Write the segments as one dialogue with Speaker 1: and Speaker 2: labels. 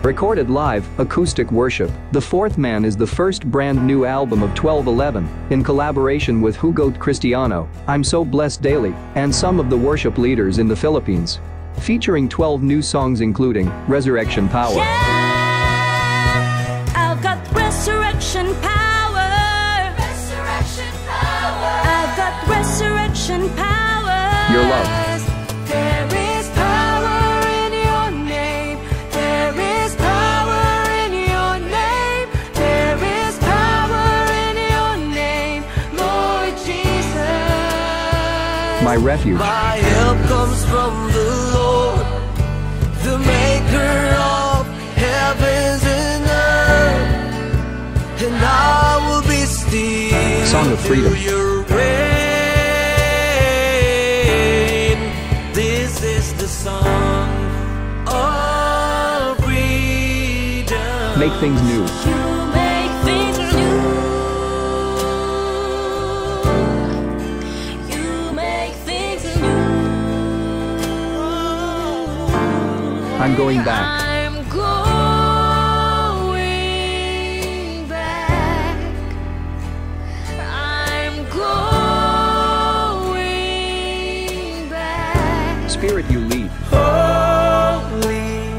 Speaker 1: Recorded live, acoustic worship, The Fourth Man is the first brand new album of 1211, in collaboration with Hugot Cristiano, I'm So Blessed Daily, and some of the worship leaders in the Philippines. Featuring 12 new songs including Resurrection Power.
Speaker 2: Yeah, I've got resurrection power.
Speaker 3: Resurrection power.
Speaker 2: I've got resurrection power.
Speaker 1: Your Love.
Speaker 3: There is power in your name. There is power in your name. There is power in your name, Lord Jesus.
Speaker 1: My Refuge.
Speaker 4: My help comes from the Lord, the maker of heavens and earth. And I will be still
Speaker 1: Song of Freedom.
Speaker 4: Till your reign. This is the song of freedom.
Speaker 1: Make Things New.
Speaker 2: You make things new. You make things new.
Speaker 1: I'm Going Back.
Speaker 3: I'm going back. I'm going back.
Speaker 1: Spirit You Lead.
Speaker 4: Holy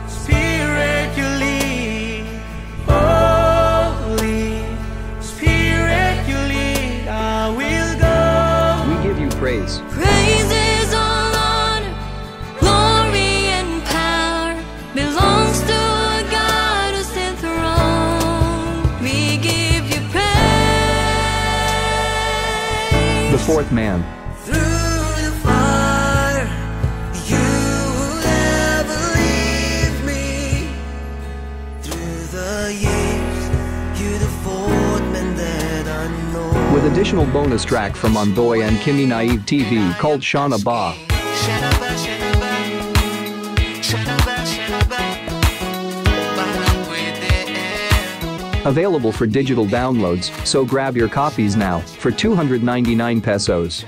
Speaker 4: Spirit, you lead. Holy Spirit, you lead. I will go.
Speaker 1: We Give You Praise.
Speaker 2: Praises, all honor, glory and power belongs to God who's enthroned. We give you praise.
Speaker 1: The Fourth Man.
Speaker 4: Through the fire, you will never leave me. Through the years, you're the fourth man that I know.
Speaker 1: With additional bonus track from Ondoy and Kimi Naive TV called Shauna Ba.
Speaker 4: Siya na ba, siya na ba? Siya na ba, siya na ba? Parang pwede.
Speaker 1: Available for digital downloads, so grab your copies now for 299 pesos.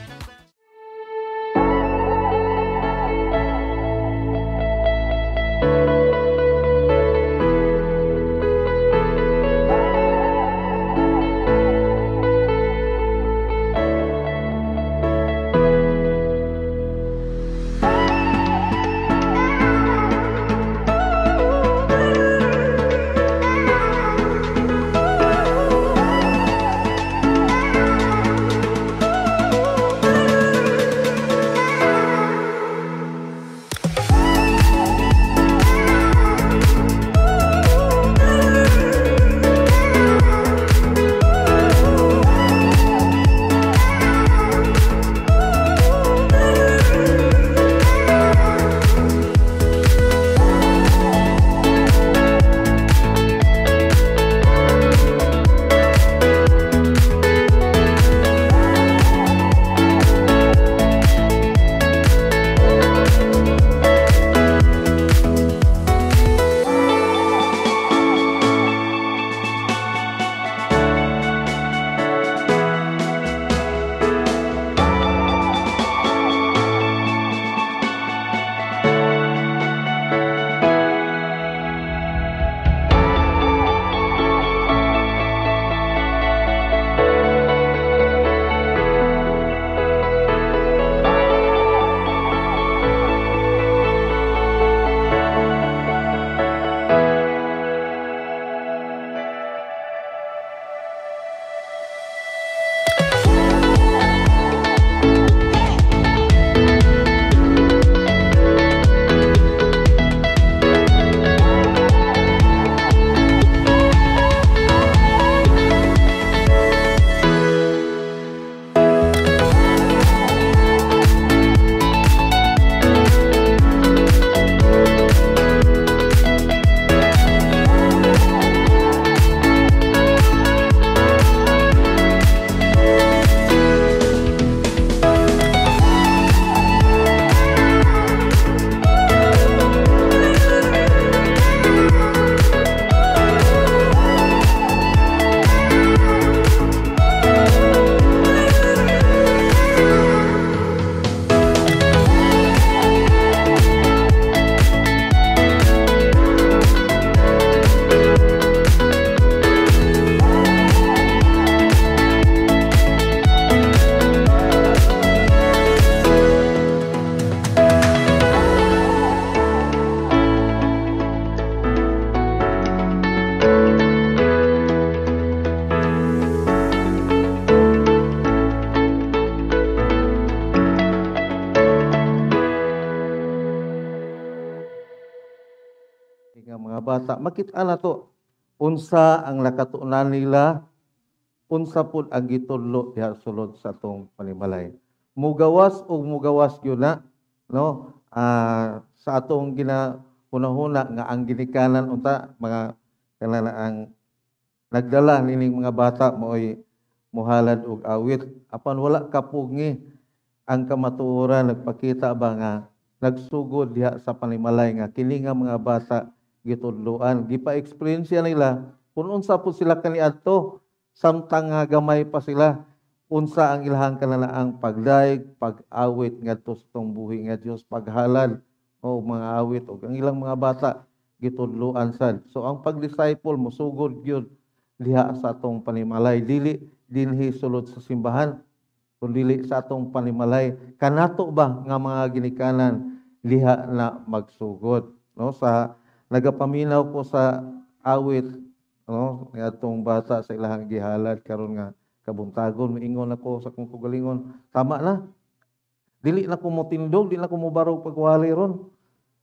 Speaker 5: Nga mga bata, makita na to unsa ang nakatunan nila, unsa pud ang gitudlo diha sulod sa atong panimalay. Mugawas og mugawas gyud na, no? Sa atong ginahuna-huna nga ang ginikanan unta mga kanang ang nagdala nining mga bata maoy muhalad og awit, apan wala kapugngi ang kamatuoran. Nagpakita ba nga nagsugod diha sa panimalay nga kini nga mga bata gitudloan, gipa-experience nila kung unsa po sila kaniadto samtang nga gamay pa sila, unsa ang ilahang kanalaang pagdayeg, pag-awit ngadto sa tong buhi nga Dios, paghalad o mga awit, og ang ilang mga bata gitudloan sad. So ang pag-disciple mosugod gyud diha sa atong panimalay, dili dinhi sulod sa simbahan kun dili sa atong panimalay, kanato ba nga mga ginikanan, diha na magsugod, no? Sa nagapaminaw ko sa awit, no, atong bata sa ilahang gihalad karon nga kabuntagon, miingon ako sa akong kaugalingon, "Tama na, dili na ko motindog, dili na ko mobarog pagwali ron,"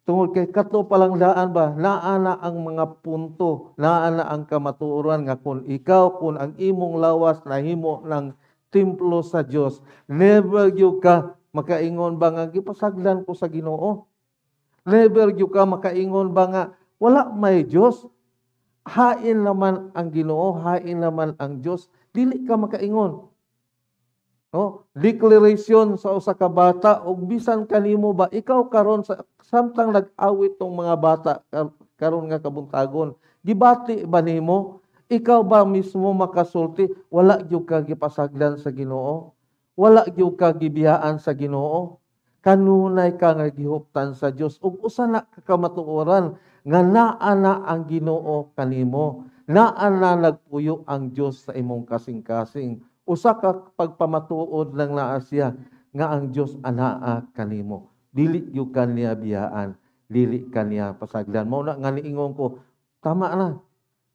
Speaker 5: tungod kay kato pa lang daan ba, naa na ang mga punto, naa na ang kamatuoran nga kung ikaw, kung ang imong lawas nahimo ng templo sa Dios, never gyud ka makaingon ba nga gipasagdan ko sa Ginoo. Never gyud ka makaingon ba nga wala may Dios. Hain naman ang Ginoo, hain naman ang Dios. Dili ka makaingon. No? Declaration sa usa ka bata ug bisan kanimo ba, ikaw karon sa samtang nag-awit tong mga bata karon nga kabuntagon, gibati ba nimo? Ikaw ba mismo makasulti, wala gyud ka gipasagdan sa Ginoo? Wala gyud ka gibiyaan sa Ginoo? Kanunay ka nga gihuptan sa Dios ug usa na ka kamatuoran nga naa na ang Ginoo kanimo, naa na nagpuyo ang Dios sa imong kasing-kasing. Usa ka pagpamatuod lang naa siya nga ang Dios anaa kanimo, dili gyud ka niya biyaan, dili ka niya pasagdan. Mao na nga niingon ko, tama na,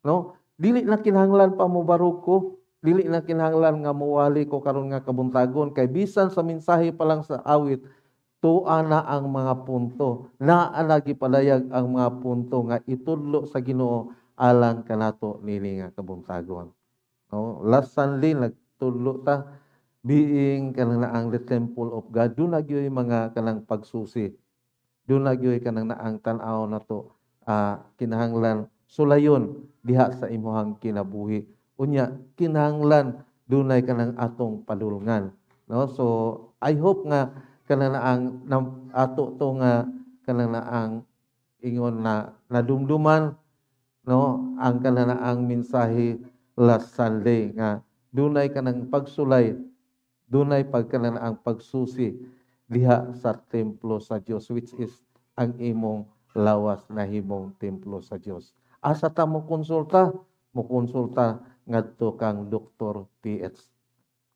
Speaker 5: no? Dili na kinahanglan pa mobarog ko, dili na kinahanglan nga muwali ko karon nga kabuntagon, kay bisan sa mensahe pa lang sa awit, tuwa na ang mga punto, naa na gipadayag ang mga punto nga itudlo sa Ginoo alang kanato nini nga kabuntagon. No, last Sunday nagtudlo ta being kanang naang the temple of God. Duna gyud mga kanang pagsusi. Duna gyud kanang naang tan-aw nato, kinahanglan sulayon diha sa imuhang kinabuhi. Unya kinahanglan dunay kanang atong padulngan, no? So I hope nga kanang naang ato to nga kanang naang ingon na nadumduman, no, ang kanang naang mensahe last Sunday nga dunay kanang pagsulay, dunay pagkanang ang pagsusi diha sa templo sa Dios, which is ang imong lawas na himong templo sa Dios. Asa ta mo konsulta? Mo konsulta ngadto kang Dr. PH.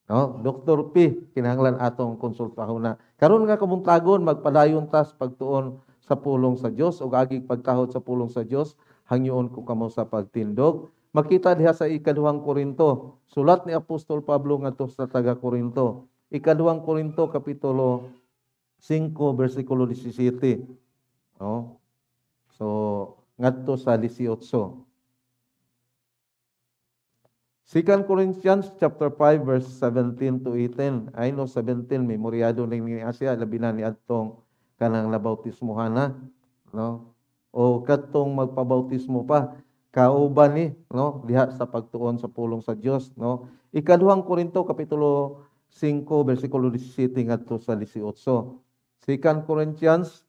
Speaker 5: No, Dr. P, kinahanglan atong konsultahon na. Karon nga kabuntagon, magpadayon tas pagtuon sa pulong sa Dios ug agig pagtahod sa pulong sa Dios, hangyoon ko kamo sa pagtindog. Makita diha sa Ikaduhang Korinto, sulat ni Apostol Pablo ngadto sa taga Korinto. Ikaduhang Korinto kapitulo 5 bersikulo 17. No? So ngadto sa 18. 2 Corinthians chapter 5 verse 17 to 18. I know 17, memoryado ning ni Asia, labi na ni adtong kanang nabautismohan na, no? O kadtong magpabautismo pa, kauban ni, no, diha sa pagtuon sa pulong sa Dios, no? Ikaduhang Korinto kapitulo 5 bersikulo 17 ngadto sa 18. 2 Corinthians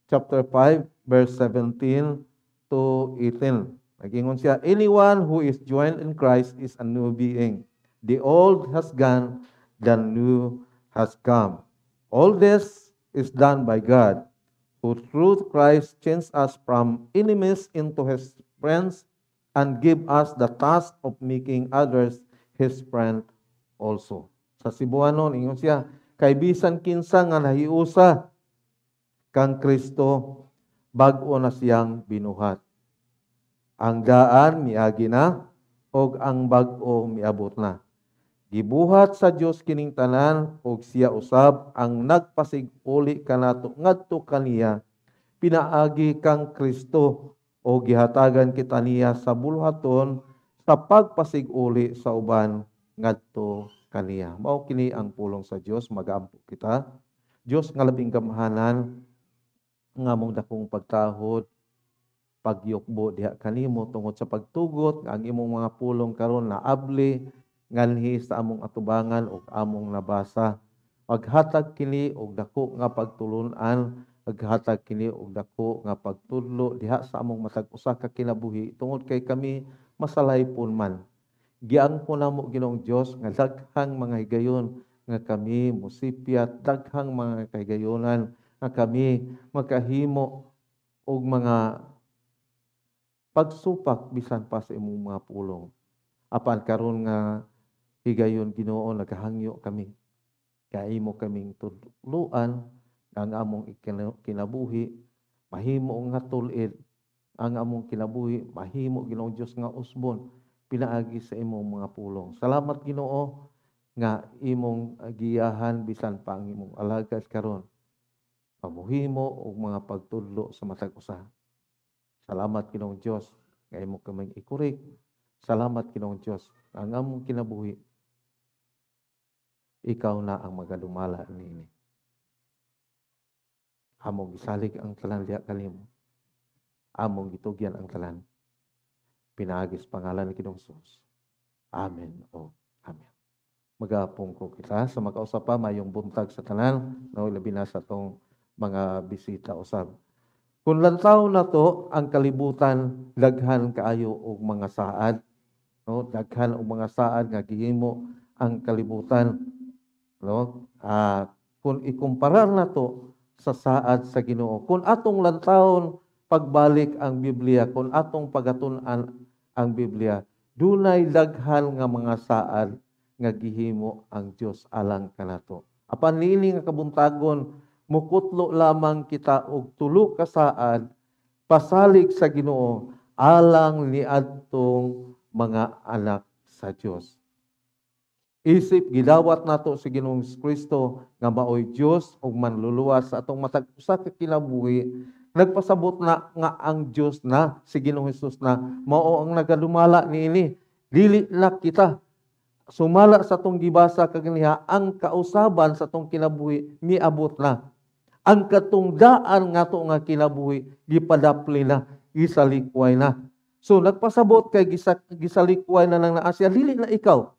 Speaker 5: chapter 5 verse 17 to 18. Nagingon siya, "Anyone who is joined in Christ is a new being. The old has gone, the new has come. All this is done by God, who through Christ changed us from enemies into His friends and give us the task of making others His friend also." Sa Cebuano, ingon siya, kay bisan kinsa nga nahiusa kang Kristo, bag-o na siyang binuhat. Ang daan miagi na, og ang bag-o miabot na. Gibuhat sa Dios kining tanan, og siya usab ang nagpasig-uli kanato ngadto kaniya pinaagi kang Kristo. O gihatagan kita niya sa buluhaton sa pagpasig-uli sa uban ngadto kaniya. Mao kini ang pulong sa Dios. Magaampo kita. Dios nga labing gamhanan, nga among dakong pagtahod, pagyukbo diha kanimo tungod sa pagtugot nga ang imong mga pulong karon naabli nganhi sa among atubangan ug among nabasa. Maghatag kini og dako nga pagtulun-an, maghatag kini og dako nga pagtudlo diha sa among matag usa ka kinabuhi tungod kay kami masalaypon man. Giangko namo, Ginoong Dios, nga daghang mga higayon nga kami musipyat, daghang mga kahigayonan nga kami makahimo og mga pagsupak bisan pa sa imong mga pulong. Apan karon nga higayon, Ginoo, nagahangyo kami. Kay imo kaming tudluan ang among kinabuhi mahimo nga tul-id, ang among kinabuhi mahimo, Ginoong Dios, nga usbon pinaagi sa imong mga pulong. Salamat, Ginoo, nga imong giyahan bisan pa ang imong alagad karon pamuhimo og mga pagtudlo sa matag usa. Salamat, Ginoong Dios, nga imo kaming i-correct. Salamat, Ginoong Dios, ang among kinabuhi ikaw na ang magadumala niini. Among gisalig ang tanan diha kanimo. Among gitugyan ang tanan. Pinaagi sa pangalan ni Ginoong Jesus. Amen o amen. Magapungko kita sa makausa pa, mayong buntag sa tanan, no, labi na sa atong mga bisita usab. Kung lantaw na to ang kalibutan, daghan kaayo og mga saad, no, daghan og mga saad nga gihimo ang kalibutan, no? Kung ikumparar na to sa saad sa Ginoo, kung atong lantawon pagbalik ang Biblia, kung atong pagatun-an ang Biblia, dunay daghan nga mga saad nga gihimo ang Dios alang kanato. Apan niini nga kabuntagon, mukutlo lamang kita og tulo ka saad pasalig sa Ginoo alang niadtong mga anak sa Dios. Isip gidawat nato si Ginoong Kristo nga maoy Dios ug manluluwas sa atong matag usa ka kinabuhi, nagpasabot na nga ang Dios na si Ginoong Hesus na mao ang nagadumala niini. Dili na kita. Sumala sa atong gibasa kaganiha, ang kausaban sa atong kinabuhi miabot na. Ang katungdaan ngato nga kinabuhi gipadapli na, gisalikway na. So nagpasabot kay gisalikway na nang naa siya, dili na ikaw.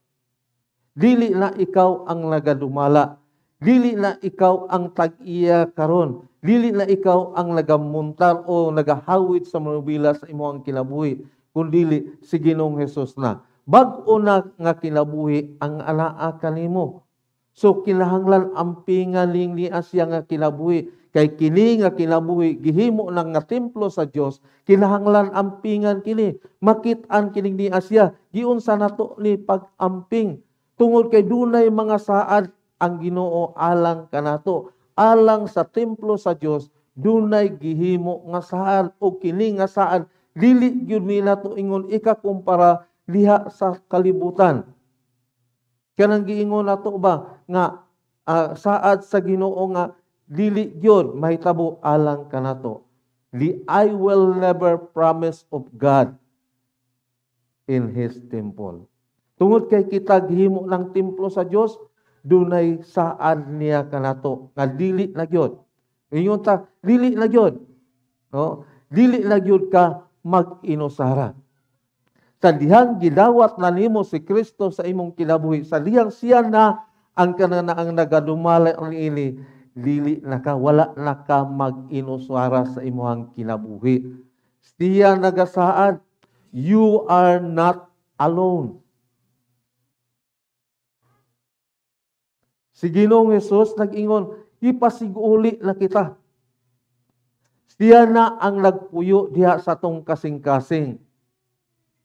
Speaker 5: Dili na ikaw ang nagadumala. Dili na ikaw ang tag-iya karon. Dili na ikaw ang nagamuntar o nagahawid sa manubila sa imong kinabuhi, kun dili si Ginoong Hesus na. Bag-o na nga kinabuhi ang anaa kanimo. So kinahanglan ampingan ni siya nga kinabuhi, kay kini nga kinabuhi gihimo na nga templo sa Dios, kinahanglan ampingan kini, makit-an kini ni siya. Giunsa nato ni pag-amping? Tungod kay dunay mga saad ang Ginoo alang kanato, alang sa templo sa Dios, dunay gihimo nga saad, o kini nga saad dili gyud ni nato ingon ikakumpara diha sa kalibutan. Kanang giingon nato ba nga saad sa Ginoo nga dili gyud mahitabo alang kanato. The I will never promise of God in His temple. Tungod kay kita gihimo ng templo sa Dios, dunay saad niya kanato nga dili na gyud. Ingon ta, dili na gyud. No? Dili na gyud ka mag-inusara. Sa dihang gidawat na nimo si Kristo sa imong kinabuhi, sa dihang siya na ang kanana ang nagadumala niini, dili na ka, wala na ka mag-inusara sa imong kinabuhi. Siya nagasaad, you are not alone. Si Ginoong Hesus nag-ingon, ipasiguli na kita. Siya na ang nagpuyo diha sa tong kasing-kasing.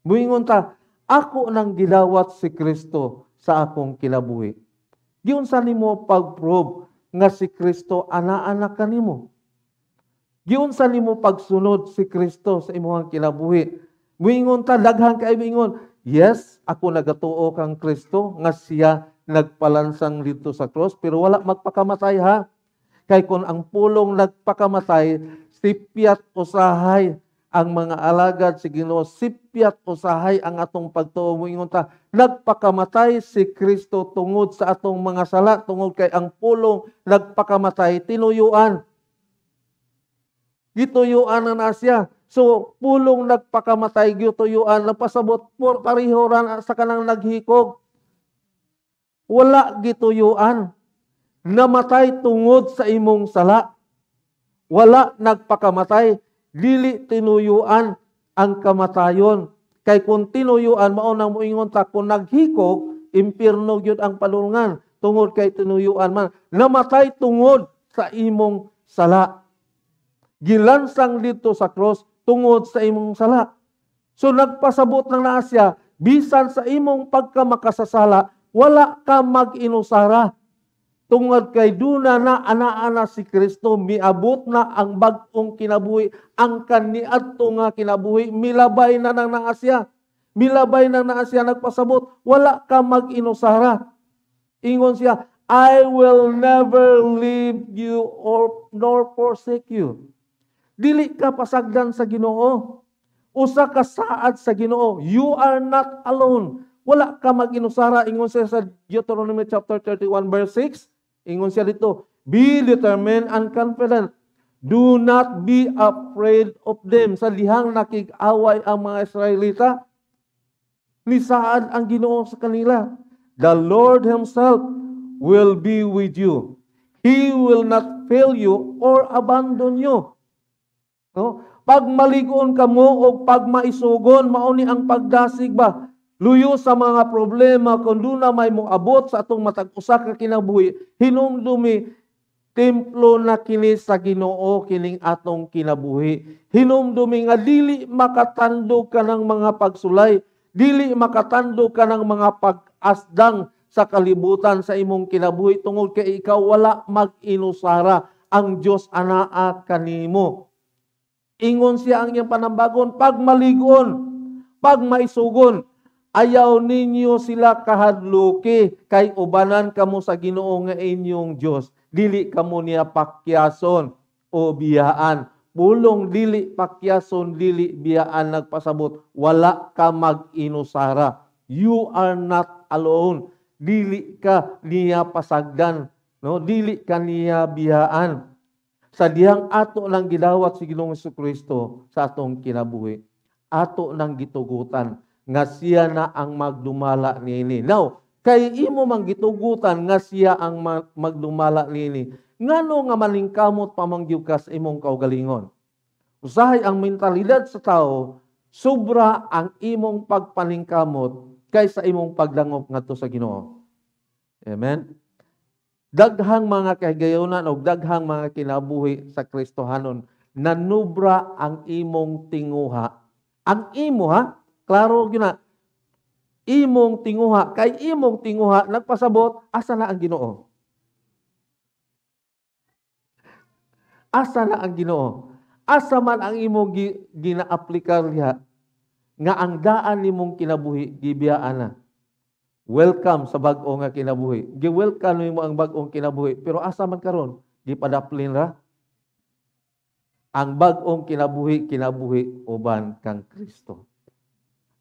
Speaker 5: Muingon ta, ako nang gidawat si Kristo sa akong kinabuhi. Giunsa nimo pag-prove nga si Kristo ana-ana kanimo? Giunsa nimo pagsunod si Kristo sa imong kinabuhi? Muingon ta, daghan kay muingon, yes, ako nagatuo kang Kristo nga siya nagpalansang dito sa cross, pero wala magpakamatay ha. Kay kung ang pulong nagpakamatay, sipyat usahay Ang mga alagad sa Ginoo, sipyat usahay ang atong pagtuo. Moingon ta, nagpakamatay si Kristo tungod sa atong mga sala, tungod kay ang pulong nagpakamatay tinuyuan. Gituyuan na na siya. So pulong nagpakamatay gituyuan, nagpasabot por pareho ra sa kanang naghikog. Wala gituyuan. Namatay tungod sa imong sala. Wala nagpakamatay, dili tinuyuan ang kamatayon. Kay kung tinuyuan, mao nang moingon ta, kung naghikog, impierno gyud ang palungan tungod kay tinuyuan man. Namatay tungod sa imong sala. Gilansang dito sa cross tungod sa imong sala. So nagpasabot lang naa siya, bisan sa imong pagkamakasasala, wala ka mag-inusara. Tungod kay duna na ana-ana si Kristo, miabot na ang bag-ong kinabuhi, ang kaniadto nga kinabuhi, milabay na nang naa siya. Milabay na naa siya, nagpasabot, wala ka mag-inusara. Ingon siya, I will never leave you or nor forsake you. Dili ka pasagdan sa Ginoo. Usa ka saad sa Ginoo. You are not alone. Wala ka mag-inusara. Ingon siya sa Deuteronomy chapter 31 verse 6. Ingon siya dito, be determined and confident. Do not be afraid of them. Sa lihang nakig-away ang mga Israelita, nisaad ang Ginoo sa kanila. The Lord Himself will be with you. He will not fail you or abandon you. No? Pag maligon ka mo o pag maisugon, mao ni ang pagdasig ba? Luyo sa mga problema, kung doon na may moabot sa atong matag usa ka kinabuhi, hinumdumi, templo na kini sa Ginoo kining atong kinabuhi. Hinumdumi nga dili makatandog ka ng mga pagsulay, dili makatandog ka ng mga pag-asdang sa kalibutan sa imong kinabuhi tungod kay ikaw wala mag-inusara, ang Dios anaa kanimo. Ingon siya ang iyang panambagon, pag maligon, pag maisugon, ayaw ninyo sila kahadluki, kay ubanan kamo sa Ginoo nga inyong Dios. Dili kamo niya pakyason o biyaan. Pulong dili pakyason, dili biyaan, nagpasabot, wala ka mag-inusara. You are not alone. Dili ka niya pasagdan, no? Dili ka niya biyaan. Sa dihang ato lang gidawat si Ginoong Kristo sa atong kinabuhi, ato nang gitugutan nga siya na ang magdumala niini. Now, kay imo mang gitugutan nga siya ang magdumala niini, ngano nga maningkamot pa man gyud ka sa imong kaugalingon? Usahay ang mentalidad sa tao, sobra ang imong pagpaningkamot kaysa imong pagdangop ngadto sa Ginoo. Amen. Daghang mga kahigayonan o daghang mga kinabuhi sa Kristohanon, nanubra ang imong tinguha. Ang imo ha, klaro gyud na. Imong tinguha, kay imong tinguha nagpasabot, asa na ang Ginoo? Asa na ang Ginoo? Asa man ang imong ginaaplikar diha nga ang daan nimong kinabuhi gibiyaan na. Welcome sa bag-o nga kinabuhi. Gi-welcome nimo ang bag-ong kinabuhi, pero asa man karon? Gipadaplin ra. Ang bag-ong kinabuhi, kinabuhi uban kang Kristo.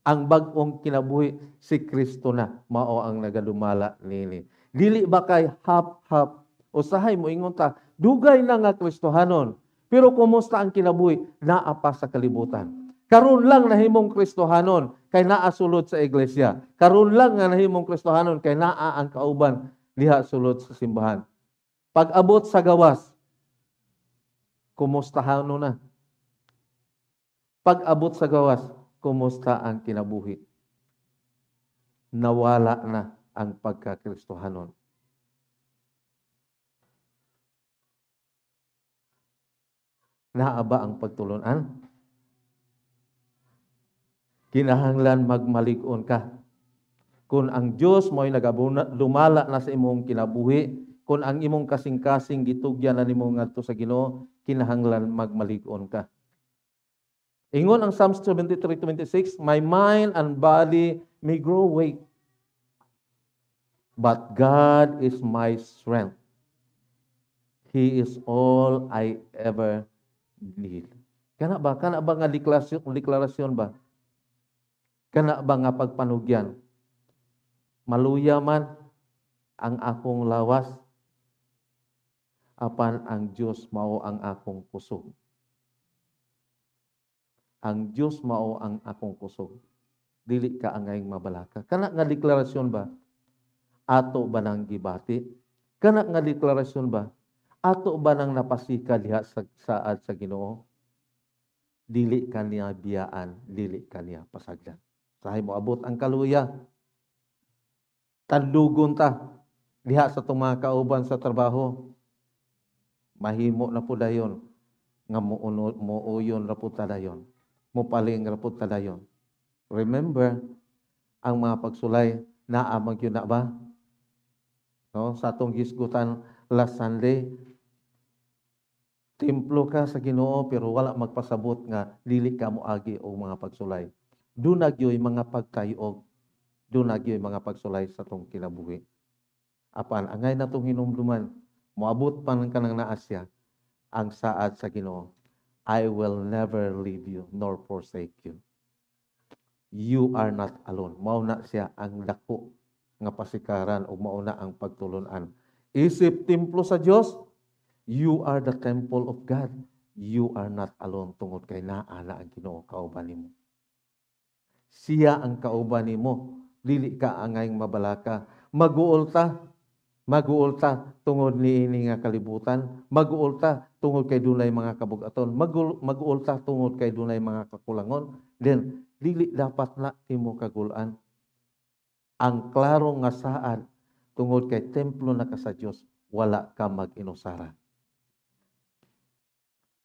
Speaker 5: Ang bag-ong kinabuhi, si Kristo na, mao ang nagadumala nini. Dili ba kay hap-hap? Usahay mo ingon ta, dugay na nga Kristohanon, pero kumusta ang kinabuhi? Naa pa sa kalibutan. Karon lang nahimong Kristohanon kay naa sulod sa iglesia. Karon lang nga nahimong Kristohanon kay naa ang kauban diha sulod sa simbahan. Pag-abot sa gawas, kumustahanon na? Pag-abot sa gawas, kumusta ang kinabuhi? Nawala na ang pagkakristohanon. Naa ba ang pagtulunan? Kinahanglan magmalig-on ka. Kung ang Dios mo'y dumala na sa imong kinabuhi, kung ang imong kasing-kasing gitugyan na nimo ngadto sa Ginoo, kinahanglan magmalig-on ka. Ingon ang Psalms 73:26, my mind and body may grow weak, but God is my strength. He is all I ever need. Kana ba? Kana ba nga deklarasyon ba? Kana ba nga pagpanugyan? Maluya man ang akong lawas, apan ang Dios mao ang akong kusog. Ang Dios mao ang akong kusog. Dili ka angayng mabalaka. Kana nga deklarasyon ba? Ato ba nang gibati? Kana nga deklarasyon ba? Ato ba nang napasika diha sa saad sa Ginoo? Dili ka niya biyaan, dili ka niya pasagdan. Sahay mo abot ang kaluya. Tandugon ta diha sa atong mga kauban sa trabaho. Mahimo na po dayon nga muuyon ra po ta dayon. Mupaling ra po ta dayon. Remember, ang mga pagsulay naa man gyud na ba? No, sa atong hisgutan last Sunday, templo ka sa Ginoo pero wala magpasabot nga dili ka moagi og mga pagsulay. Duna gyoy mga pagtayog, duna gyoy mga pagsulay sa atong kinabuhi. Apan angay natong hinumduman, moabot pa ng kanang naa siya ang saad sa Ginoo. I will never leave you nor forsake you. You are not alone. Mao na siya ang dako nga pasikaran o mao na ang pagtulunan. Isip templo sa Dios, you are the temple of God. You are not alone tungod kay naa na ang Ginoo kauban nimo. Siya ang kauban nimo. Dili ka angayng mabalaka. Maguol ta. Maguol ta tungod niini nga kalibutan. Maguol ta tungod kay dunay mga kabugaton. Maguol ta tungod kay dunay mga kakulangon. Then dili dapat na nimo kagulan. Ang klaro nga saad tungod kay templo na ka sa Dios, wala ka mag-inusara.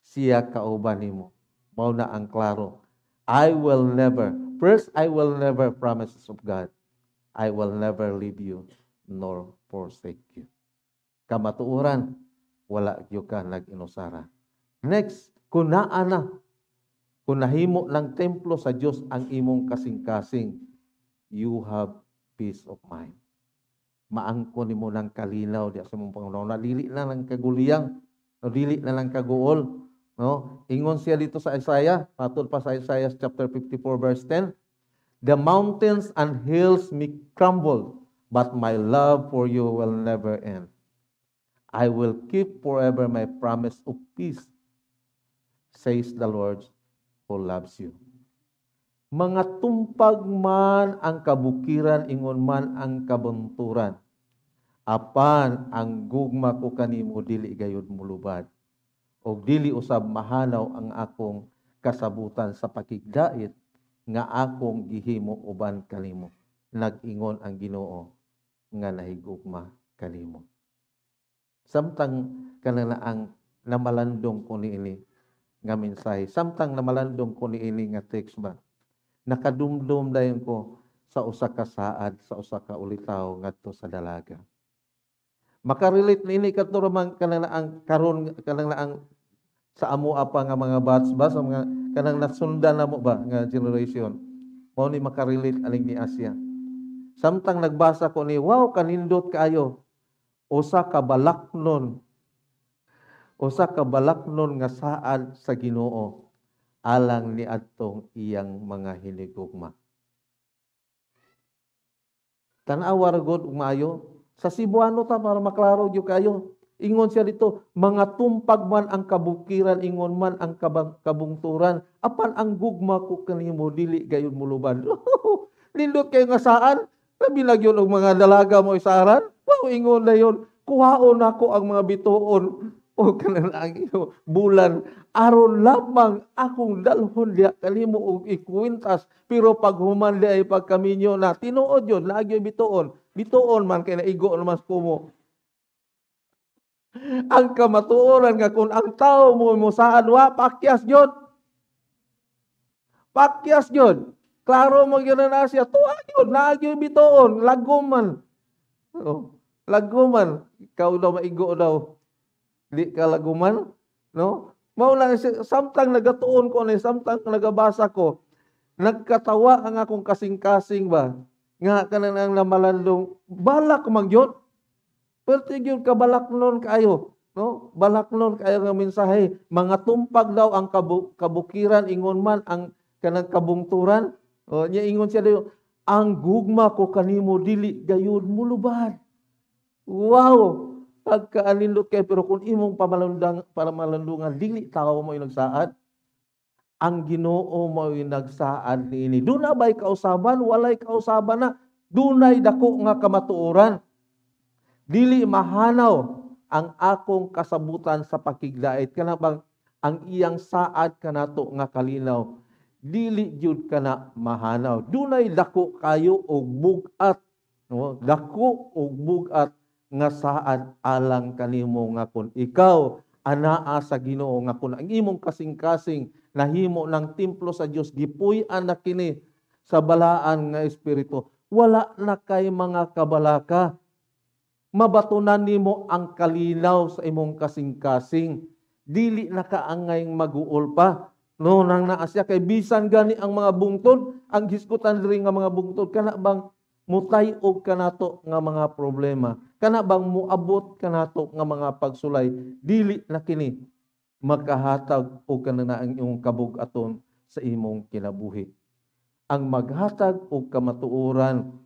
Speaker 5: Siya kauban nimo. Mao na ang klaro. I will never, first I will never promises of God. I will never leave you nor forsake you. Kamatuoran, wala gyud ka nag-inusara. Next, kung naa na, kung nahimo ng templo sa Dios ang imong kasing-kasing, you have peace of mind. Maangko nimo ng kalinaw diya sa imong Panginoon. Dili na lang kaguliyang, no, dili na lang kaguol. No? Ingon siya dito sa Isaiah, patol pa sa Isaiah chapter 54 verse 10, "The mountains and hills may crumble, but my love for you will never end. I will keep forever my promise of peace, says the Lord who loves you." Mga tumpag man ang kabukiran, ingon man ang kabunturan. Apan ang gugma ko kanimo dili gayud mulubad. Og dili usab mahanaw ang akong kasabutan sa pakigdait nga akong gihimo uban kanimo. Nag-ingon ang Ginoo nga nahigugma kanimo. Samtang kanang ang namalandong ko niini nga mensahe, samtang namalandong ko niini nga text ba, nakadumdum dayon ko sa usa ka saad, sa usa ka ulitaw ngadto sa dalaga. Makarelate niini kadto man kanang ang karon, kanang ang sa amo apa nga mga batch ba, sa mga kanang nasundan namo ba nga generation. Mao ni makarelate aning ni Asia. Samtang nagbasa ko ni, wow, kanindot kaayo. Usa ka balaknon. Usa ka balaknon nga saad sa Ginoo alang ni adtong iyang mga hinigugma. Tan-awa ra gud ug maayo. Sa Cebuano ta para maklaro gyud kayo. Ingon siya dito, mga tumpag man ang kabukiran, ingon man ang kabungturan, apan ang gugma ko kanimo dili gayud muluban. Nindot kayo nga saan? Labi na gyud og mga dalaga mo isaran. Wow, ingon na yun. Kuhaon nako ang mga bituon o kanang ang bulan aron lamang akong dalhon diha kanimo og ikwintas, pero pag human di ay pagkaminyo na tinuod yun, lagi bituon. Bituon man kay naigo naman kumo. Ang kamatuoran nga kung ang tao mo musaan wa pakyas gyud. Pakyas gyud. Klaro mo gyud na siya, tuwa gyud, naa gyud bituon, lagom man. Oh, laguman, ikaw daw maigo daw. Di ka laguman, no? Mao lang samtang nagatuon ko ni, samtang nagabasa ko, nagkatawa ang akong kasing-kasing ba nga kanang ang namalandong balak man gyud. Perti gyud kabalak nun kaayo. No, balaknon kayo nga mensahe, mga tumpag daw ang kabukiran, ingon man ang kanang kabungturan. O, niya ingon siya dayo, ang gugma ko kanimo dili gayud mulubad. Wow! Pagkaalindot kay, pero kung imong pamalandungan, dili tao mo nagsaad. Ang Ginoo mo nagsaad niini. Duna ba'y kausaban? Walay kausaban na. Dunay dako nga kamatuoran. Dili mahanaw ang akong kasabutan sa pakigdait. Kana bang ang iyang saad kanato nga kalinaw, dili gyud kana mahanaw. Dunay dako kayo og bug-at, no? Dako og bug-at nga saad alang kanimo nga kun ikaw anaa sa Ginoo, nga kun ang imong kasing-kasing nahimo ng templo sa Dios, gipuy-an na kini sa balaan nga espiritu, wala na kay mga kabalaka. Mabatunan nimo ang kalinaw sa imong kasing-kasing. Dili na kaangay maguol pa. No, nang naa siya kay bisan gani ang mga bungtod, ang hisgutan diri nga mga bungtod, kana bang mutay-og kanato nga mga problema, kana bang muabot kanato nga mga pagsulay, dili na kini makahatag og kanana ang imong kabug-aton sa imong kinabuhi. Ang maghatag og kamatuoran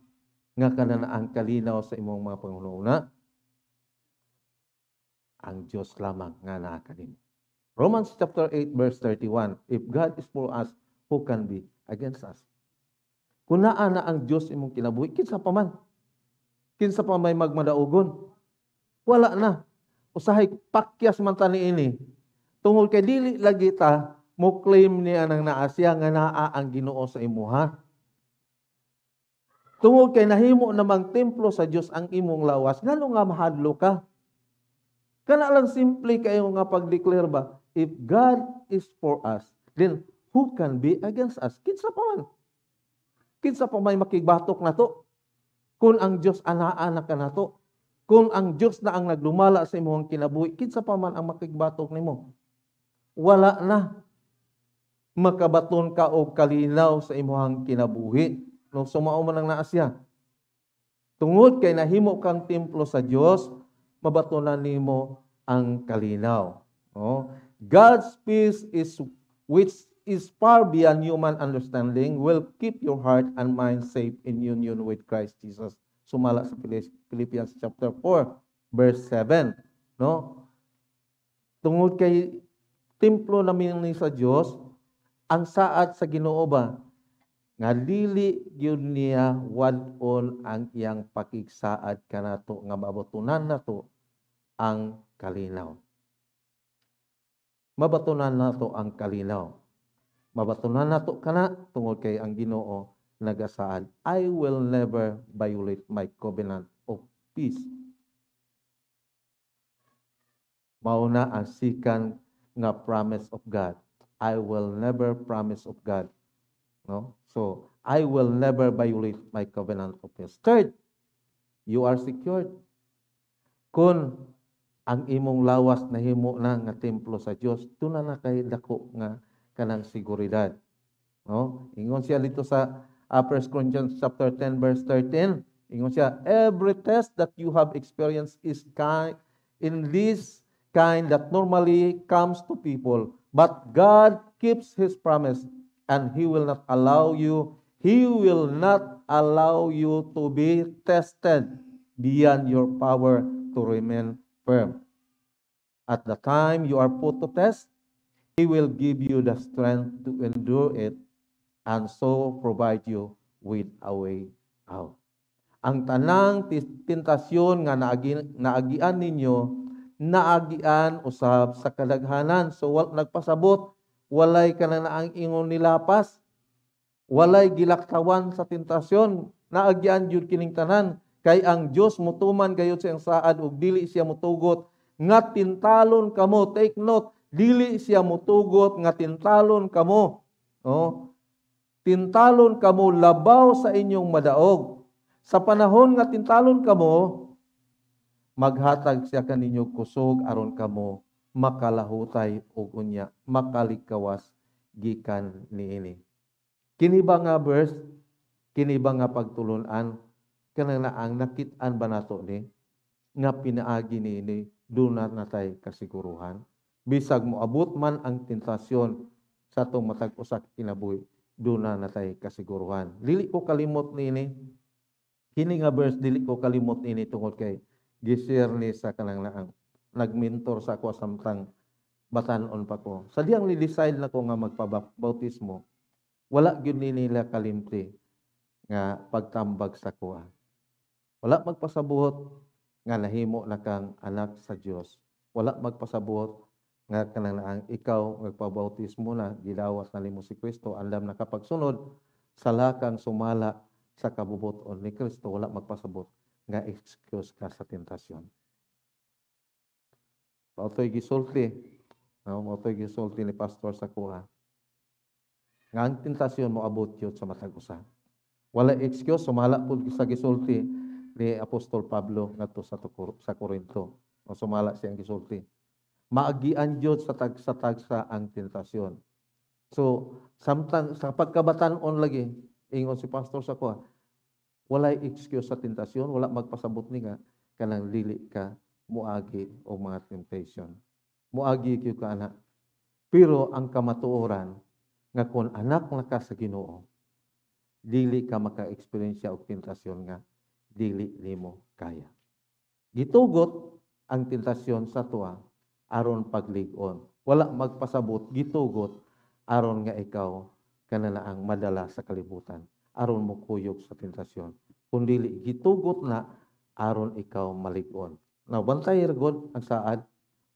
Speaker 5: nga kanana ang kalinaw sa imong mga panghuna, ang Dios lamang nga naa kanimo. Romans chapter 8 verse 31, if God is for us, who can be against us? Kung naa na ang Dios imong kinabuhi, kinsa pa man? Kinsa pa may magmadaugon? Wala na. Usahay pakyas man ta niini. Tungod kay dili lagi ta mo claim niya nang naa siya nga naa ang Ginoo sa imuha. Tungod kay nahimo namang templo sa Dios ang imong lawas, ngano nga mahadlo ka? Kana lang simple kayo nga pag-declare ba, if God is for us, then who can be against us? Kinsa pa man? Kinsa pa may makigbatok na to? Kung ang Dios anaa na kanato, kung ang Dios na ang naglumala sa imong kinabuhi, kinsa pa man ang makigbatok nimo? Wala na. Makabaton ka og kalinaw sa imong kinabuhi. No, sumao man ang naa siya. Tungod kay nahimo kang templo sa Dios, mabatonan nimo ang kalinaw. No? God's peace is which is far beyond human understanding will keep your heart and mind safe in union with Christ Jesus. Sumala sa Philippians chapter 4 verse 7, no? Tungod kay templo namin ni sa Dios, ang saad sa Ginoo ba nga dili gyud niya wad-on ang iyang pakigsaad kanato nga mabatunan nato ang kalinaw. Mabatunan nato ang kalinaw. Mabatunan nato kana tungod kay ang Ginoo nagasaad, I will never violate my covenant of peace. Mao na ang second nga promise of God. I will never promise of God. No? So, I will never violate my covenant of peace. Third, you are secured. Kung ang imong lawas nahimo na nga templo sa Dios, tuna na kay dako nga kanang seguridad. No? Ingon siya dito sa 1 Corinthians chapter 10 verse 13. Ingon siya, every test that you have experienced is kind in this kind that normally comes to people, but God keeps His promise and He will not allow you, He will not allow you to be tested beyond your power to remain firm. At the time you are put to test, He will give you the strength to endure it and so provide you with a way out. Ang tanang tentasyon nga naagian ninyo, naagian usab sa kadaghanan. So nagpasabot, walay kanang naang ingon nilapas, walay gilaktawan sa tentasyon, naagian jud kining tanan. Kay ang Dios mutuman gayud sa iyang saad ug dili siya mutugot nga tintalon kamo. Take note, dili siya mutugot nga tintalon kamo. No? Tintalon kamo labaw sa inyong madaog. Sa panahon nga tintalon kamo, maghatag siya kaninyo kusog aron kamo makalahutay og unya makalikawas gikan niini. Kini ba nga verse? Kini ba nga pagtulun-an? Kanang naang nakit-an ba nato ni nga pinaagi niini Duna natay kasiguruhan. Bisag moabot man ang tentasyon sa atong matag usa ka kinabuhi, duna natay kasiguruhan. Dili ko kalimot niini. Kini nga verse, dili ko kalimot niini tungod kay gi-share ni sa kanang naang nagmentor sa ako samtang batan-on pa ko. Sa diyang ni-decide na ko nga magpabautismo, wala gyud ni nila kalimti nga pagtambag sa kuha. Wala magpasabuot nga nahimo na kang anak sa Dios. Wala magpasabuot nga kanang naang ikaw nagpabautismo na, gidawat na nimo si Kristo, andam na kapagsunod, sala kang sumala sa kabubuton ni Kristo. Wala magpasabot nga excuse ka sa tentasyon. Mao to'y gisulti, no? Mao to'y gisulti ni pastor sa kuha. Nga ang tentasyon mo abot yun sa matag usa. Wala excuse, sumala pud sa gisulti ni Apostol Pablo ngadto sa Corinto. O sumala siyang gisulti. Maagian jud sa tagsa-tagsa ang tentasyon. So, samtang sa pagkabatan-on lagi, ingon si pastor sa kuha, walay excuse sa tentasyon, wala magpasabot ni nga kanang dili ka muagi o mga temptation. Muagi gyud ka ana. Pero ang kamatuoran nga kung anak na ka sa Ginoo, dili ka maka-experience og tentasyon nga dili nimo kaya. Gitugot ang tentasyon sa tuwa aron paglig-on. Wala magpasabot, gitugot aron nga ikaw kananaang madala sa kalibutan, aron mo kuyog sa tentasyon. Kung dili, gitugot na aron ikaw malig-on. Now, bantay gud ang saad,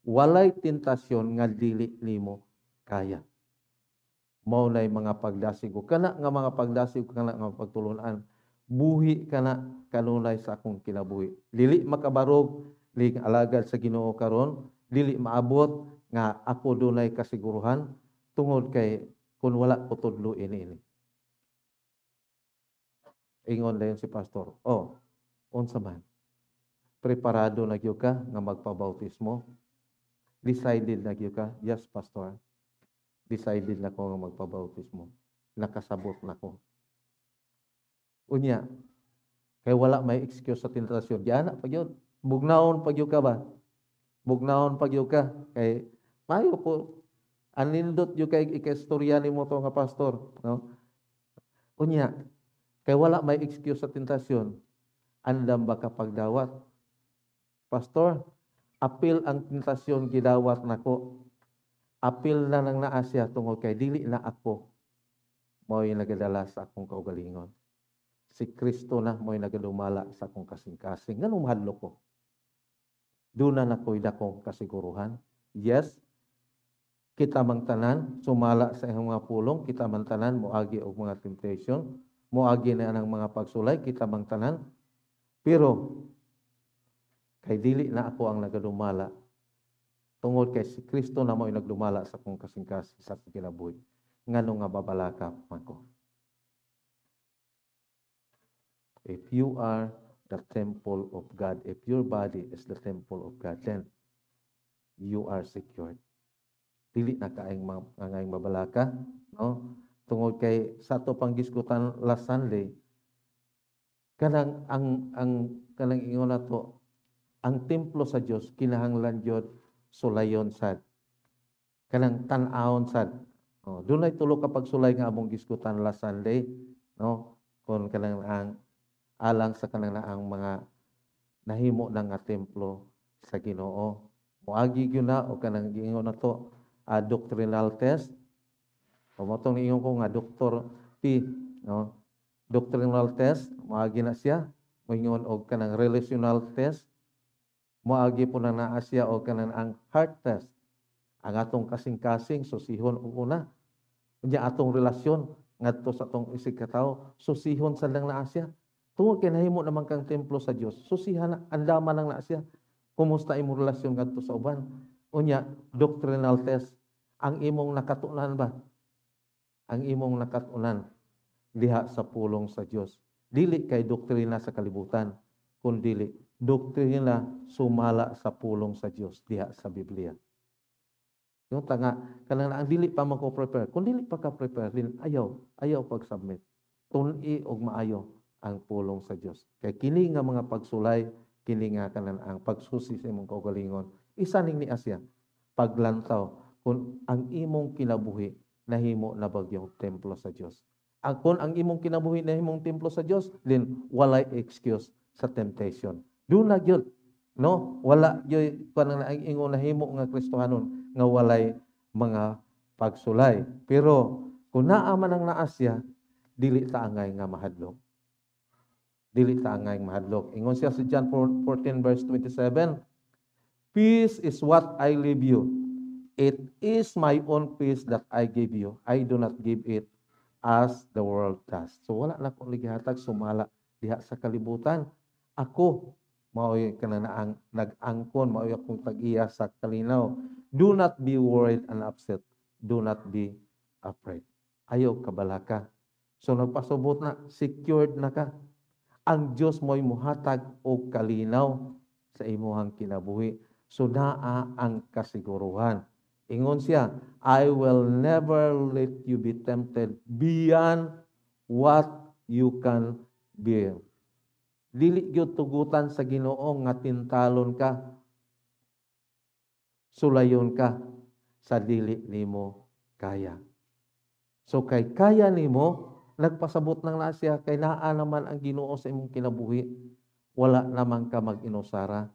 Speaker 5: walay tentasyon nga dili nimo kaya. Mao nay mga pagdasig ko kana nga mga pagdasig kana nga pagtulunan, buhi kana kanunay sa akong kinabuhi. Dili makabarog ling alagad sa Ginoo karon, dili maabot nga ako dunay kasiguruhan tungod kay kung wala ko tudlo ini ini. Ingon dayon si pastor, "Oh, unsa man? Preparado na gyud ka nga magpabautismo? Decided na gyud ka?" "Yes, pastor. Decided na ko nga magpabautismo. Nakasabot na ko." "Unya, kay wala may excuse sa tentasyon. Diana pa gyud. Bugnaon pa gyud ka ba? Bugnaon pa gyud ka. Kay mayo po anindot gyud kay ikaistorya nimo to nga pastor, no? Unya, kay wala may excuse sa tentasyon. Andam ba ka pagdawat?" "Pastor, apil ang tentasyon gidawat nako. Apil na nang naa siya tungod kay dili na ako mao'y nagadala sa akong kaugalingon. Si Kristo na mo'y nagadumala sa akong kasing-kasing. Nganong mahadlok ko? Duna na ko'y dakong kasiguruhan." Yes, kita mang tanan sumala sa iyang mga pulong, kita mang tanan moagi og mga temptation, moagi na ang mga pagsulay, kita mang tanan. Pero kay dili na ako ang nagadumala, tungod kay si Kristo na mo'y nagdumala sa akong kasing-kasing sa akong kinabuhi. Ngano nga babalaka man ko? If you are the temple of God, if your body is the temple of God, then you are secured. Dili na kaayong mga mabalaka, no? Tungod kay sa ato pang gisgutan last Sunday, kanang ang kanang ingon nato, ang templo sa Dios kinahanglan jud sulayon sad. Kanang tan-awon sad. Oh, dunay tulo ka pagsulay nga among gisgutan last Sunday, no? Kon kanang ang alang sa kanang ang mga nahimo na nga templo sa Ginoo. Moagi gyud na o kanang giingon nato doctrinal test. O mo tong ingon ko nga Dr. P, no? Doctrinal test, moagi na siya. Moingon og kanang relational test. Moagi po na naa siya og kanang ang heart test. Ang atong kasing-kasing susihon og una. Unya atong relasyon ngadto sa atong isig katawo, susihon sa lang naa siya. Tungod kay nahimo naman kang templo sa Dios, susihan na, andama lang na siya. Kumusta imong relasyon ngadto sa uban? Unya, doctrinal test, ang imong nakatunan ba? Ang imong nakatunan diha sa pulong sa Dios. Dili kay doktrina sa kalibutan, kun dili doktrina sumala sa pulong sa Dios diha sa Biblia. Yung tanga kanang ang dili pa man ko prepare. Kung dili pa ka prepare, din ayaw, ayaw pag-submit. Tun-i og maayo ang pulong sa Dios. Kay kini nga mga pagsulay, kini nga kanan ang pagsusi sa imong kaugalingon, Isa ning ni Asya paglantaw kung ang imong kinabuhi nahimo na bagyong templo sa Dios. Ang kung ang imong kinabuhi nahimong templo sa Dios, then walay excuse sa temptation. Duna gyud, no? Wala gyud kanang ingon nahimo nga Kristohanon nga walay mga pagsulay. Pero kung naa man ang naa siya, dili ta angay nga mahadlok. Dili ta angay mahadlok. Ingon siya sa John 14 verse 27, "Peace is what I leave you. It is my own peace that I give you. I do not give it as the world does." So wala na ko gihatag sumala diha sa kalibutan. Ako mao'y kanang nag-angkon, mao'y akong tag-iya sa kalinaw. Do not be worried and upset. Do not be afraid. Ayaw kabalaka. So nagpasubot na, secured na ka. Ang Dios mo'y muhatag og kalinaw sa imuhang kinabuhi. So naa ang kasiguruhan. Ingon siya, "I will never let you be tempted beyond what you can bear." Dili gyud tugutan sa Ginoo nga tintalon ka, sulayon ka sa dili nimo kaya. So kay kaya nimo, nagpasabot nang na siya kay naa naman ang Ginoo sa imong kinabuhi. Wala naman ka mag-inusara.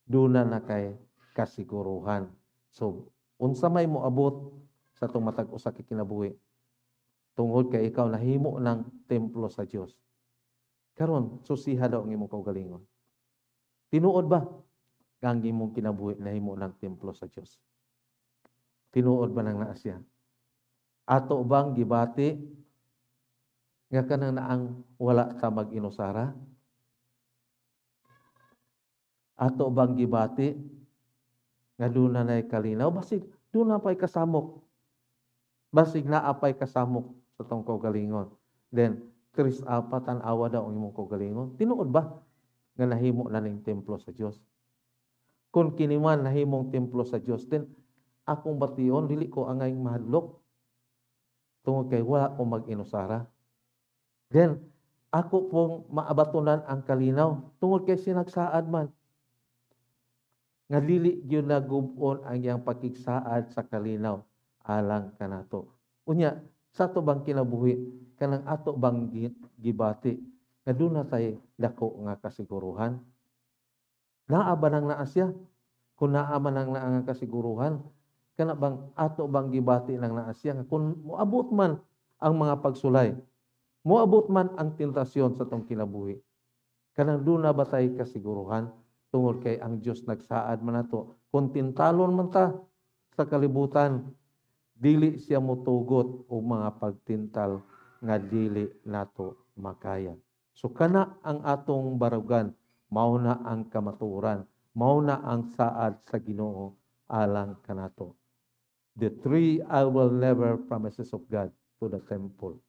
Speaker 5: Duna na kay kasiguruhan. So unsa may moabot sa atong matag usa ka kinabuhi tungod kay ikaw nahimo ng templo sa Dios. Karon susiha daw ang imong kaugalingon. Tinuod ba nga ang imong kinabuhi nahimo ng templo sa Dios? Tinuod ba nang naa siya? Ato bang gibati nga kanang naang wala ta mag-inusara? Ato bang gibati nga duna nay kalinaw? Basig duna pa'y kasamok. Basig naa pa'y kasamok sa tong kaugalingon. Then, tris apat tan-awa daw ang imong kaugalingon. Tinuod ba nga nahimo na ning templo sa Dios? Kung kini man nahimong templo sa Dios, then akong bation, dili ko angay mahadlok tungod kay wala ko mag-inusara. Then, ako pong maabatonan ang kalinaw tungod kay sinagsaad man nga dili gyud nagub-on ang iyang pakigsaad sa kalinaw alang kanato. Unya, sa ato bang kinabuhi, kanang ato bang gibati nga duna tay dako nga kasiguruhan? Naa ba nang naa siya? Kung naa man ang naa nga kasiguruhan, kana bang ato bang gibati nang naa siya nga kung moabot man ang mga pagsulay, moabot man ang tentasyon sa tong kinabuhi, kanang duna ba tay kasiguruhan? Tungod kay ang Dios nagsaad man nato, kung tintalon man ta sa kalibutan, dili siya motugot og mga pagtintal nga dili nato makaya. So kana ang atong barugan, mao na ang kamatuoran, mao na ang saad sa Ginoo alang kanato. The three "I will never" promises of God to the temple.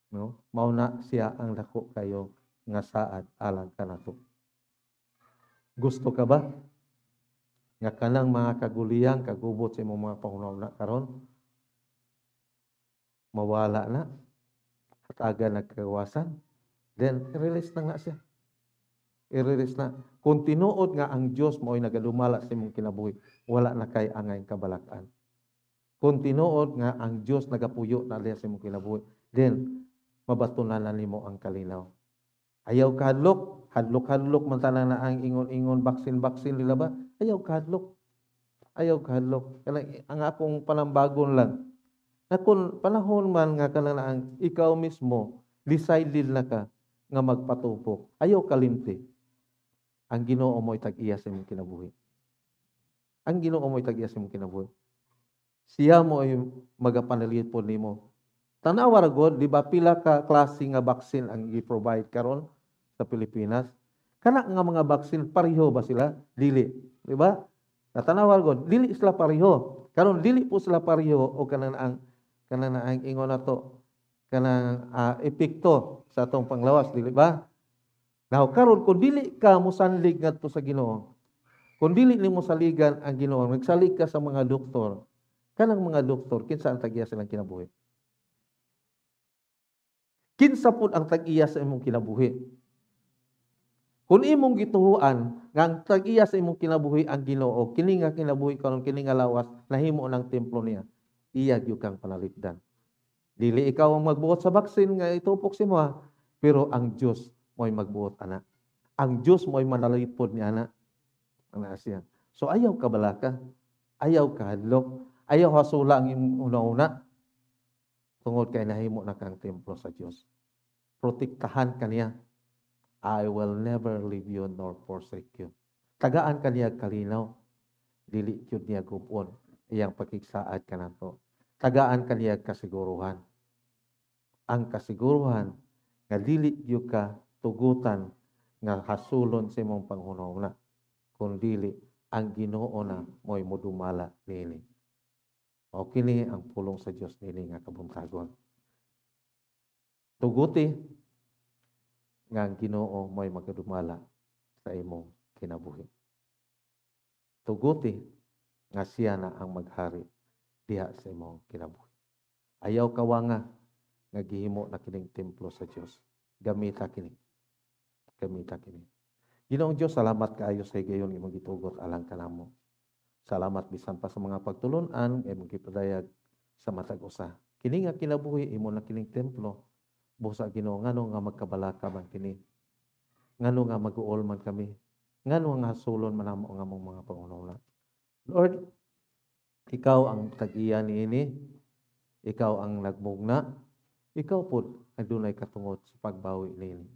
Speaker 5: No? Mao na siya ang dako kayo nga saad alang kanato. Gusto ka ba nga kanang mga kaguliyang kagubot sa imong mga panghuna karon mawala na at aga nagkawasan? Then i-release na nga siya. I-release na. Kung tinuod nga ang Dios mo'y nagadumala sa imong kinabuhi, wala na kay angay kabalakan. Kung tinuod nga ang Dios nagapuyo na diha sa imong kinabuhi, then mabatunan na nimo ang kalinaw. Ayaw kahadlok, hadlok-hadlok man tanan na ang ingon-ingon, baksin-baksin nila ba? Ayaw kahadlok. Ayaw kahadlok. Kanang ang akong panambagon lang, na kung panahon man nga kanang ang ikaw mismo decided na ka nga magpatupok, ayaw kalimti. Ang Ginoo mo'y tag-iya sa imong kinabuhi. Ang Ginoo mo'y tag-iya sa imong kinabuhi. Siya mo ay magapanalipod nimo. Tanawa ra god, di ba pila ka klase nga vaccine ang gi-provide karon sa Pilipinas? Kana nga mga vaccine, pareho ba sila? Dili, di ba? Natanawa god, dili sila pareho. Karon dili po sila pareho o kanang ang ingon nato kanang epekto sa atong panglawas, dili ba? Now karon kung dili ka mosanlig ngadto sa Ginoo, kung dili nimo saligan ang Ginoo, nagsalig ka sa mga doktor, kanang mga doktor, kinsa ang tag-iya silang kinabuhi? Kinsa pud ang tag-iya sa imong kinabuhi? Kung imong gituhuan Nga ang tag-iya sa imong kinabuhi ang Ginoo, kini nga kinabuhi karon, kini nga lawas nahimo ng templo niya. Iya gyud kang panalipdan. Dili ikaw ang magbuot sa vaccine nga itupok si mo, pero ang Dios mo'y magbuot ana. Ang Dios mo'y manalipod ni ana. Ana siya. So ayaw ka balaka, ayaw ka hadlok, ayaw hasula ang imong una-una tungod kay nahimo na kang templo sa Dios. Protektahan ka niya. I will never leave you nor forsake you. Tagaan ka niya kalinaw. Dili gyud niya gub-on iyang pakigsaad kanato. Tagaan ka niya kasiguruhan. Ang kasiguruhan nga dili gyud ka tugutan nga hasulon sa imong panghunahuna, kun dili ang Ginoo na mo'y modumala niini. O kini ang pulong sa Dios nini nga kabuntagon. Tuguti nga ang Ginoo mo'y magadumala sa imong kinabuhi. Tuguti nga siya na ang maghari diha sa imong kinabuhi. Ayaw kawanga nga gihimo na kining templo sa Dios. Gamita kini. Gamita kini. Ginoong Dios, salamat kaayo sa higayon imong gitugot alang kanamo. Salamat bisan pa sa mga pagtulon-an imong gipadayag sa matag usa. Kini nga kinabuhi imo na kining templo. Busa, Ginoo, ngano nga magkabalaka man kini? Ngano nga mag-uol man kami? Ngano nga hasulon man namo ang among mga panghunahuna? Lord, ikaw ang tag-iya niini, ikaw ang nagmugna, ikaw pod ang dunay katungod sa pagbawi niini.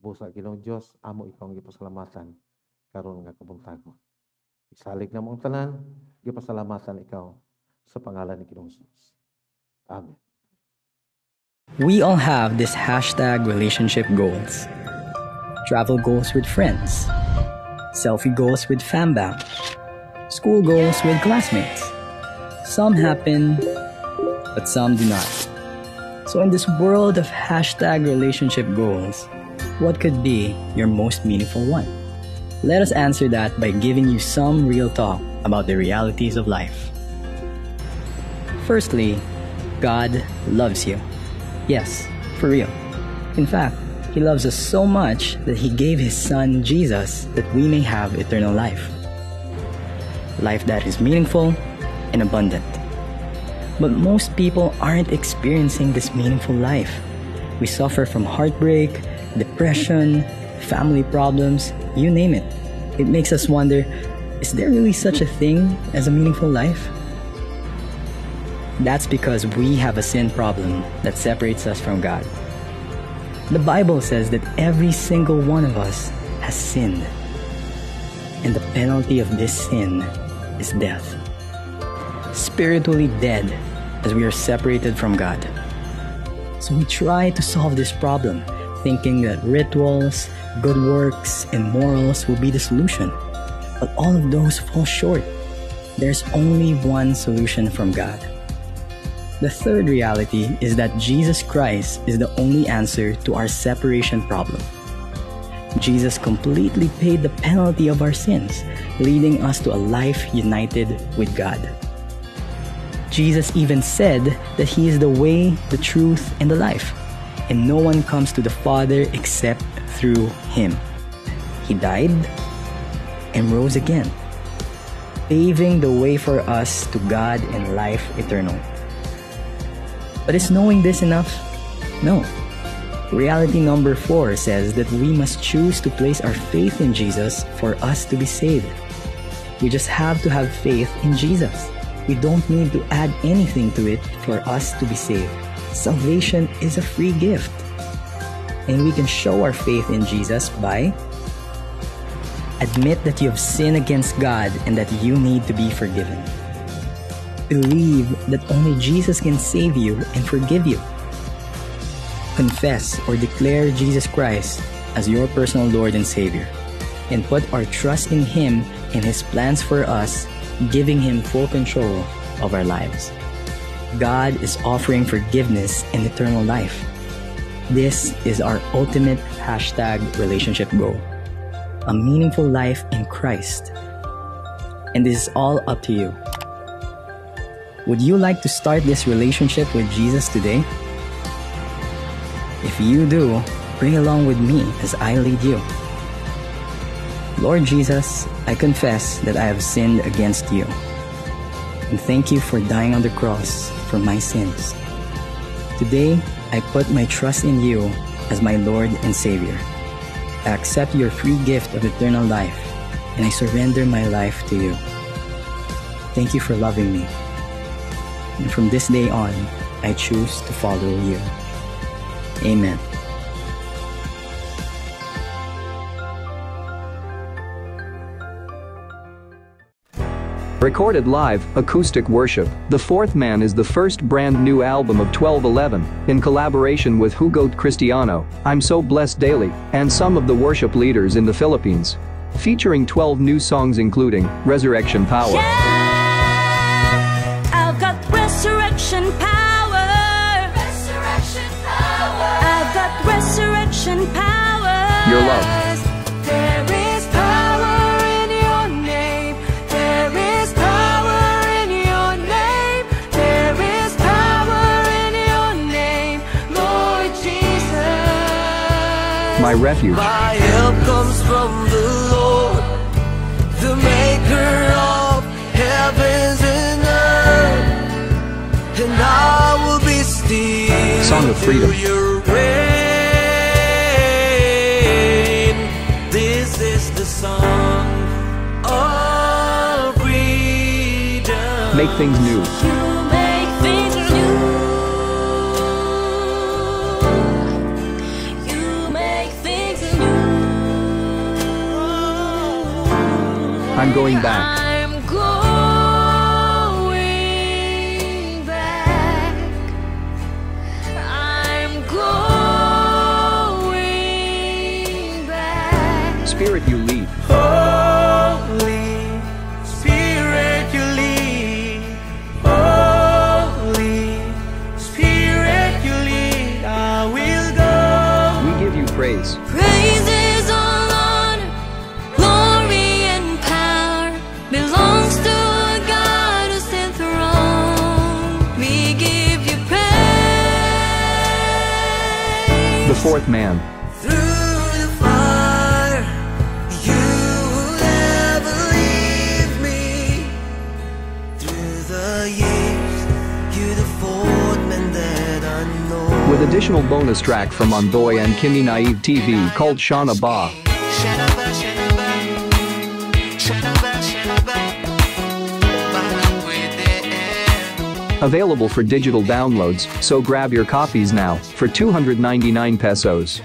Speaker 5: Busa, Ginoong Dios, amo ikaw ang gipasalamatan karon nga kabuntagon. Isalig namo ang tanan, gipasalamatan ikaw sa pangalan ni Ginoong Jesus. Amen.
Speaker 6: We all have this #relationshipgoals. Travel goals with friends, selfie goals with fambam, school goals with classmates. Some happen, but some do not. So in this world of #relationshipgoals, what could be your most meaningful one? Let us answer that by giving you some real talk about the realities of life. Firstly, God loves you. Yes, for real. In fact, He loves us so much that He gave His Son Jesus that we may have eternal life. Life that is meaningful and abundant. But most people aren't experiencing this meaningful life. We suffer from heartbreak, depression, family problems, you name it. It makes us wonder, is there really such a thing as a meaningful life? That's because we have a sin problem that separates us from God. The Bible says that every single one of us has sinned. And the penalty of this sin is death. Spiritually dead as we are separated from God. So we try to solve this problem, thinking that rituals, good works, and morals will be the solution. But all of those fall short. There's only one solution from God. The third reality is that Jesus Christ is the only answer to our separation problem. Jesus completely paid the penalty of our sins, leading us to a life united with God. Jesus even said that He is the way, the truth, and the life, and no one comes to the Father except through Him. He died and rose again, paving the way for us to God and life eternal. But is knowing this enough? No. Reality number 4 says that we must choose to place our faith in Jesus for us to be saved. We just have to have faith in Jesus. We don't need to add anything to it for us to be saved. Salvation is a free gift. And we can show our faith in Jesus by admit that you have sinned against God and that you need to be forgiven. Believe that only Jesus can save you and forgive you. Confess or declare Jesus Christ as your personal Lord and Savior, and put our trust in Him and His plans for us, giving Him full control of our lives. God is offering forgiveness and eternal life. This is our ultimate #relationshipgoal. A meaningful life in Christ. And this is all up to you. Would you like to start this relationship with Jesus today? If you do, pray along with me as I lead you. Lord Jesus, I confess that I have sinned against you. And thank you for dying on the cross for my sins. Today, I put my trust in you as my Lord and Savior. I accept your free gift of eternal life, and I surrender my life to you. Thank you for loving me. And from this day on, I choose to follow you. Amen.
Speaker 1: Recorded live, Acoustic Worship, The Fourth Man is the first brand new album of 1211, in collaboration with Hugot Cristiano, I'm So Blessed Daily, and some of the worship leaders in the Philippines. Featuring 12 new songs including Resurrection Power.
Speaker 2: Yeah, I've got resurrection power. Resurrection power. I've got resurrection power.
Speaker 1: Your Love.
Speaker 3: There is power in your name. There is power in your name. There is power in your name, Lord Jesus.
Speaker 1: My Refuge.
Speaker 4: My help comes from the Lord, the maker of heavens and earth, and I will be still.
Speaker 1: Song of Freedom.
Speaker 4: Till your reign. This is the song of freedom.
Speaker 1: Make Things New.
Speaker 2: You make things new. You make things new.
Speaker 1: I'm Going Back.
Speaker 3: I'm going back. I'm going back.
Speaker 1: Spirit You Lead.
Speaker 4: Holy Spirit, you lead. Holy Spirit, you lead. I will go.
Speaker 1: We Give You Praise.
Speaker 2: Praises, all honor, glory and power belongs to God who's enthroned. We give you praise.
Speaker 1: The Fourth Man.
Speaker 4: Through the fire, you will never leave me. Through the years, you're the fourth man that I know.
Speaker 1: With additional bonus track from Ondoy and Kimmy Naive TV called Shauna Ba.
Speaker 4: Siya na ba, siya na ba? Siya na ba, siya na ba? Parang pwede eh.
Speaker 1: Available for digital downloads, so grab your copies now for 299 pesos.